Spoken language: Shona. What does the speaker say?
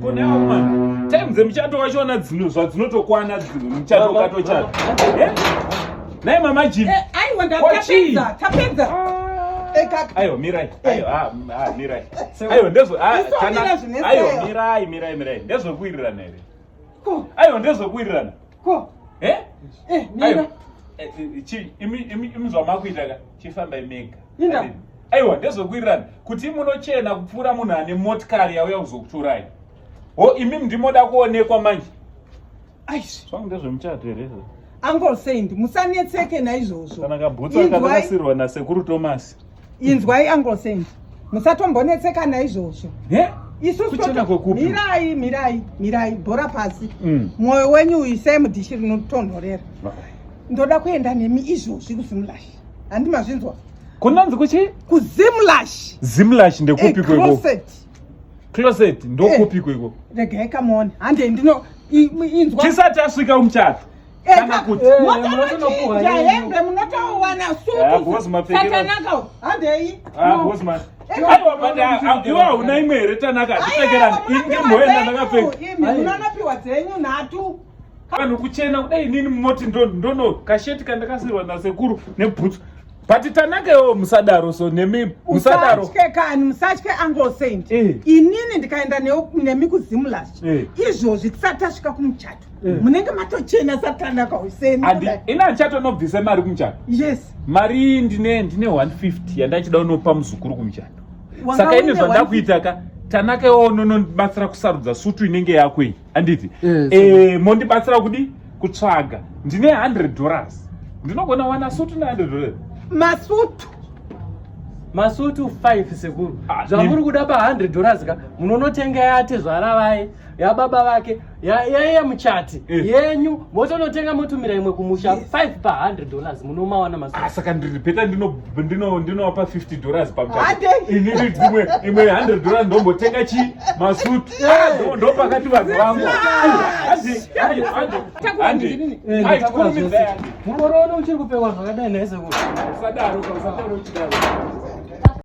Kone aumana time dzemuchato wachona dzino zvadzinotokwana muchato ukatochata. Eh? Naye mama Jimmy. Eh, aiwa ndapedza, tapedza. Eh, aiwa mirai. Eh. Aiwa ah, ah mirai. Aiwa ndezvo ah kana aiwa mirai mirai mirai. Ndezvokuwirirana here? Ko. Aiwa ndezvokuwirirana. Ko. Eh? Eh, mira. Chi imi imi imi zvamakuita ka chifambai mega. Aiwa ndezvokuwirirana kuti munochena kupfuura munhu ane motikari yauya kuzokutorai. Ho imi ndimoda kuonekwa manje. Aish. Zvangu ndezvemuchato here izvo? Uncle Saint, musanetseke naizvozvo. Kana kabhutsu akandakasirwa nasekuru Thomas. Inzwai Uncle Saint. Musatombonetseka naizvozvo. He? Isusu Kuchena kwekupi? Mirai, mirai, mirai, bhora pasi. Mwoyo wenyu uisai mudhishi rinotonhorera. Ndoda kuenda nemi izvozvi kuZimlash. Handi mazvinzwa? Kunonzi kuchi? KuZimlash. Zimlash ndekupi eh, kweko? Closet. Closet ndokupi eh, kweko? Regai kamone. Hande ndino inzwa. Tisati asvika umuchato. Eh, Kana kuti eh, motonochinja hembe munotowana sutusatanaka handei. Ah, boss man. Aiwa but ah, iwe hauna imwe here Tanaka? Hatipfekerani. Ini ndimboenda ndakapfeka. Munonopiwa dzenyu nhatu. Vanhu kuchena kudai inini moti ndono kasheti kandakasirwa nasekuru nebhutsu. But Tanaka iwo musadaro so nemi musadaro. Musatye kani musatye Uncle Saint. Eh. Inini ndikaenda nemi kuZimlash. Eh. Izvozvi tisati tasvika kumuchato. Eh. Munenge matochena saTanaka Hussein. Andi ini handichatonobvise mari kumuchato. Yes. Mari ndine 150 yandachida kunopa muzukuru kumuchato. Wanga Saka ini uine zvandakuita ka Tanaka iwo unonondibatsira kusarudza sutu inenge yako iyi. Anditi? Yes. Eh, mondibatsira kudi kutsvaga. Ndine 100 dollars. Ndinogona wana sutu na 100 dollars. Masutu. Masutu 5 sekuru. Ah, Zvamuri kuda pa 100 dollars ka munonotenga yatezvara vaye yababa vake yaiya muchati eh. yenyu motonotenga motumira imwe kumusha 5 pa 100 dollars munomawana masutu. Ah, saka ndiri beta ndinowapa 50 dollars pamuchato. Inini dzimwe imwe 100 dollars ndombotenga chi masutu. Ah, ndopakati vanhu vangu. Mukore uno uchiri kupfekwa zvakadai nhai sekuru. Usadaro, usadaro uchidaro.